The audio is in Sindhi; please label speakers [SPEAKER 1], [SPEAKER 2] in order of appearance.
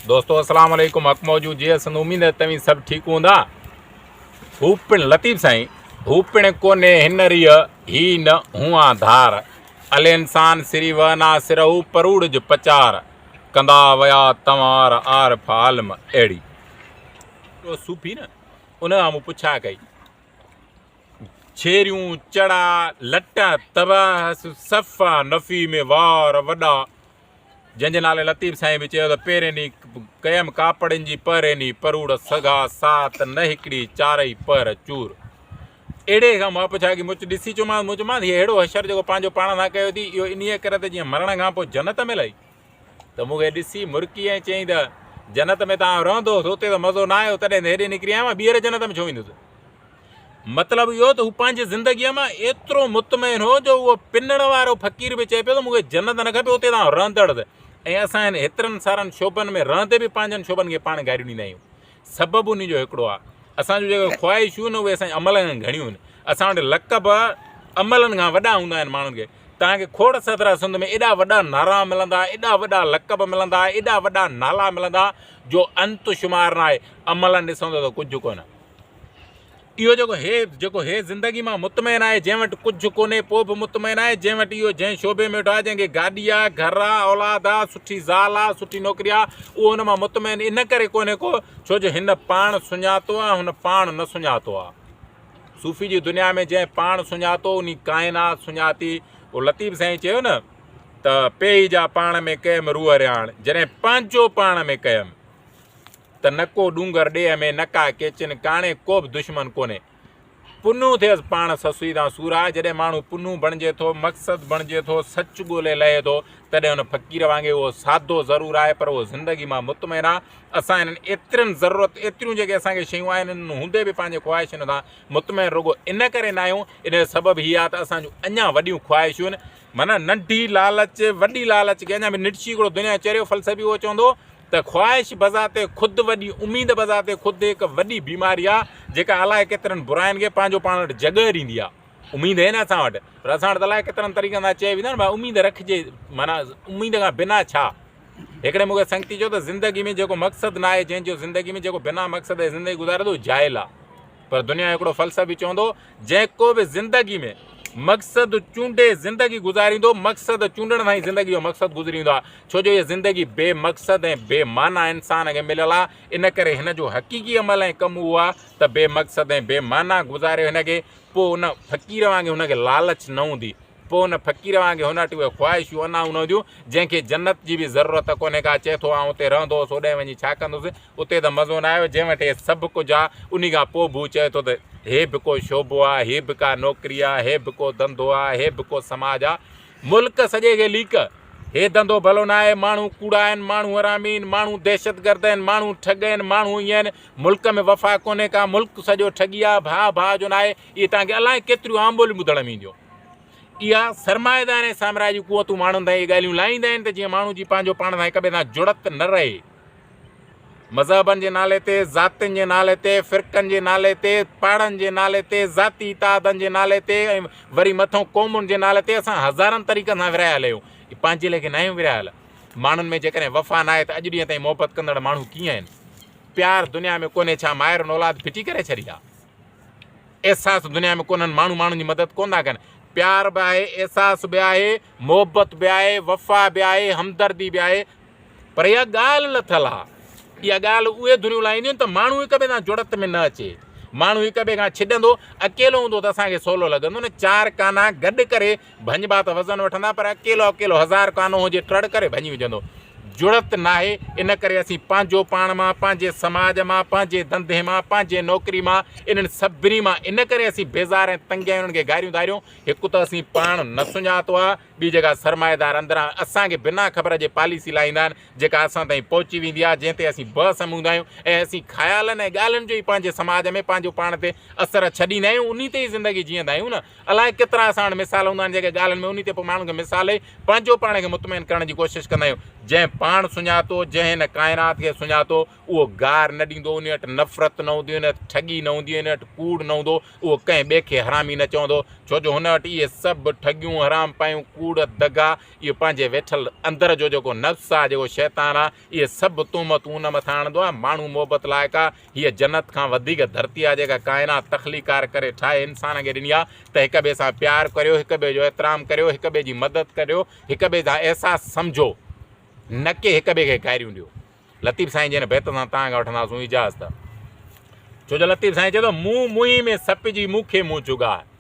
[SPEAKER 1] دوستو اسلام عليڪم حق موجود جي سنڌ اميد ته توهين سڀ ٺيڪ هوندا هو پڻ لطيف سائين هو پڻ ڪونهي هن ريء هي نه هئان ڌار الانسان سري و نا سرهو پروڙج پچار ڪندا ويا تنوار عارف عالم اهڙي صوفي نه ان کان مون پڇا ڪئي ڇيريون چڙا لٽ تباهه صفا نفي ۾ وار وڏا جنهن جي نالي لطيف سائين به چيو ته پهرين ڏينهن ڪيم ڪاپڙين جي پهرين ڏينهن پروڙ سگها سات نه هڪڙي چارئي پهر چور. اهڙي کان مان پڇا ڪي مچ ڏسي چيومانس مون چيومانس هي اهڙو حشر جيڪو پنهنجو پاڻ سان ڪيو اٿي اهو انهيء ڪري ته جيئن مرڻ کان پوء جنت ملئي ته مون کي ڏسي مرڪي ۽ چيائين ته جنت ۾ ته آئون رهندو هوس اتي ته مزو نه آيو تڏهن ته هيڏي نڪري آيو آهيان ٻيهر جنت ۾ ڇو ويندس. مطلب اهو ته هو پنهنجي زندگيء مان ايترو مطمئن هو جو اهو پنڻ وارو فقير به چئي پيو ته مون کي جنت نه کپي اتي ته آئون رهندڙ ته ۽ اسان هن هيترن سارن شعبن ۾ رهندي به پنهنجن شعبن کي پاڻ گاريون ڏيندا آهيون. سبب انهي جو هڪڙو آهي اسان جون جيڪي خواهشون آهن اهي اسان جي عملن کان گهڻيون آهن. اسان وٽ لقب عملن کان وڏا هوندا آهن ماڻهن کي توهان کي کوڙ سترا سنڌ ۾ ايڏا وڏا نعرا ملندا ايڏا وڏا لقب ملندا ايڏا وڏا نالا ملندا جو انت شمار ناهي عملن ڏسندو ته ڪجهه ڪونه. اهو جيڪو هي جيڪو هي زندگي مان مطمئن آهي جنهن وٽ ڪجهه ڪونهي پوء به مطمئن آهي جنهن وٽ اهو جنهن شعبي ۾ ويٺو آهي جنهن کي گاڏي آهي گهر آهي اولاد آهي سٺي زال آهي سٺي نوڪري آهي اهو ان مان مطمئن ان ڪري ڪونهي ڪو ڇو جو هن پاڻ سڃاتو آهي هن پاڻ نه سڃاتو آهي صوفي جي دنيا ۾ جنهن پاڻ سڃاتو انهي ڪائنات سڃاتي اهو لطيف سائين چيو نه ته پيهي جا پاڻ ۾ ڪيم روح رهاڻ جڏهن پنهنجو پاڻ ۾ ڪيم ته نه ڪو ڏونگر ڏيهه ۾ نه ڪا ڪيچن ڪاڻي ڪو به دشمن ڪونهي. پنهون ٿيس پاڻ سسئي تان سورا، جڏهن ماڻهو پنهون بڻجي ٿو، مقصد بڻجي ٿو، سچ ڳولي لهي ٿو، تڏهن ان فقير وانگي اهو سادو ضرور آهي پر اهو زندگي مان مطمئن آهي. اسان انهن ايترين ضرورت ايتريون جيڪي اسان کي شيون آهن انهن هوندي به پنهنجي خواهشن سان مطمئن رڳو ان ڪري ناهيون ان جو سبب هي آهي ته اسان جون اڃا وڏيون خواهشون معنيٰ ننڍي لالچ وڏي لالچ کي اڃا به نٽشي هڪڙو دنيا چريو فلسفي اهو چوندو ته خواهش بذات خود وڏي اميد بذات خود هڪ وڏي بيماري آ جيڪا الائي ڪيترن براين کي پنهنجو پاڻ وٽ جڳهه ڏيندي آ اميد آهي نه اسان وٽ پر اسان وٽ ته الائي ڪيترن طريقن سان چئي ويندا آهن ڀاء اميد رکجي معنيٰ اميد کان بنا ڇا هڪڙي مون کي سنگتي چيو ته زندگي ۾ جيڪو مقصد نه آهي جنهن جو زندگي ۾ جيڪو بنا مقصد جي زندگي گذاري ٿو جاهل آ پر دنيا جو هڪڙو فلسفي چوندو جيڪو به زندگي ۾ مقصد چونڊي زندگي گذاريندو، مقصد چونڊڻ سان ئي زندگي جو مقصد گذري ويندو آهي، ڇو جو هيء زندگي بي مقصد ۽ بي معنيٰ انسان کي مليل آهي، ان ڪري هن جو حقيقي عمل ۽ ڪم اهو آهي ته بي مقصد ۽ بي معنيٰ گذاري هن کي، پوء ان فقير وانگي هن کي لالچ نه هوندي. پوء ان فقير وانگي هن وٽ اهي خواهشون انائون نه هونديون، جنهن کي جنت جي به ضرورت ڪونهي ڪا، چئي ٿو آئون اتي رهندو هوس، اوڏانهن وڃي ڇا ڪندس، اتي ته مزو نه آيو، جنهن وٽ هي سڀ ڪجهه آ، انهي کان پوء به هو چئي ٿو ته هي به ڪو شعبو آ، هي به ڪا نوڪري آ، هي به ڪو ڌنڌو آ، هي به ڪو سماج آ، ملڪ سڄي کي ليڪ، هي ڌنڌو ڀلو نه آهي، ماڻهو ڪوڙا آهن، ماڻهو حرامي آهن، ماڻهو دهشتگرد آهن، ماڻهو ٺڳ آهن، ماڻهو ائين آهن، ملڪ ۾ وفا ڪونهي ڪا، ملڪ سڄو ٺڳي آ، ڀاء ڀاء جو نه آهي، اهي توهان کي الائي ڪيتريون عام ٻوليون ٻڌڻ ۾ اينديون. اها سرمائيدار ۽ سامراجي قوتون ماڻهن تائين اهي ڳالهيون لاهيندا آهن ته جيئن ماڻهو جي پنهنجو پاڻ سان هڪ ٻئي سان جڙت نه رهي. مذهبن جي نالي تي، ذاتين جي نالي تي، فرقن جي نالي تي، پاڙن جي نالي تي، ذاتي اتحادن جي نالي تي ۽ وري مٿئون قومن جي نالي تي اسان هزارن طريقن سان ورهايل آهيون. اهي پنهنجي ليکي ناهيون ورهايل. ماڻهن ۾ جيڪڏهن وفا ناهي ته اڄ ڏينهن تائين محبت ڪندڙ ماڻهو ڪيئن آهن؟ پيار دنيا ۾ ڪونهي ڇا مائرن اولاد ڦٽي ڪري ڇڏي آ؟ احساس دنيا ۾ ڪونهن ماڻهو ماڻهن جي مدد ڪونه ٿا ڪن پيار به آهي احساس به آهي محبت به آهي وفا به آهي همدردي به آهي پر اها ڳالهه لٿل آهي اها ڳالهه اهي ڌريون لاهينديون ته ماڻهو هڪ ٻئي سان جڙت ۾ نه اچي ماڻهو هڪ ٻئي کان ڇڏندو اڪيلو هوندو ته اسان کي سولو لڳندو نه چار ڪانا گڏ ڪري ڀڃبا ته وزن وٺندا پر اڪيلو اڪيلو هزار ڪانو هجي ٽڙ ڪري ڀڃي وجهندو. جڙت ناهي ان ڪري اسين پنهنجو پاڻ مان، پنهنجي سماج مان، پنهنجي ڌنڌي مان، پنهنجي نوڪري مان، انهن سڀني مان ان ڪري اسين بيزار ۽ تنگ آهيون انهن کي گاريون ڌاريون هڪ ته اسين پاڻ نه سڃاتو آهي ٻي جيڪا سرمائيدار اندران اسان کي بنا خبر جي پاليسي لاهيندا آهن جيڪا اسان تائين پهچي ويندي آهي جنهن تي اسين بحث ۾ هوندا آهيون ۽ اسين خيالن ۽ ڳالهين جو ئي پنهنجي سماج ۾ پنهنجو پاڻ تي اثر ڇڏيندا آهيون انهي تي ئي زندگي جيئندا آهيون نه الائي ڪيترا اسان وٽ مثال هوندا آهن جيڪي ڳالهين ۾ انهي تي پوء ماڻهن کي مثال ڏئي پنهنجو پاڻ کي مطمئن ڪرڻ جي ڪوشش ڪندا آهيون. جنهن پاڻ سڃاتو، جنهن هن ڪائنات کي سڃاتو، اهو گار نه ڏيندو، انهي وٽ نفرت نه هوندي، انهي وٽ ٺڳي نه هوندي، انهي وٽ ڪوڙ نه هوندو، اهو ڪنهن ٻئي کي حرامي نه چوندو. ڇو جو هن وٽ اهي سڀ ٺڳيون، حرام پايون، ڪوڙ، دغا، اهو پنهنجي ويٺل اندر جو جيڪو نفس آ، جيڪو شيطان آ، اهي سڀ تهمتون ان مٿان آڻندو آ. ماڻهو محبت لائق آ. هيء جنت کان وڌيڪ ڌرتي آ، جيڪا ڪائنات تخليقار ڪري ٺاهي انسان کي ڏني آ ته هڪ ٻئي سان پيار ڪريو، هڪ ٻئي جو احترام ڪريو، هڪ ٻئي جي مدد ڪريو، هڪ ٻئي جا احساس سمجهو، نه ڪي هڪ ٻئي کي گاريون ڏيو. لطيف سائين جي هن بيت سان توهان کان وٺنداسون اجازت. ڇو جو لطيف سائين چئي ٿو، مون منهين ۾ سپجي مون کي مون جڳاء.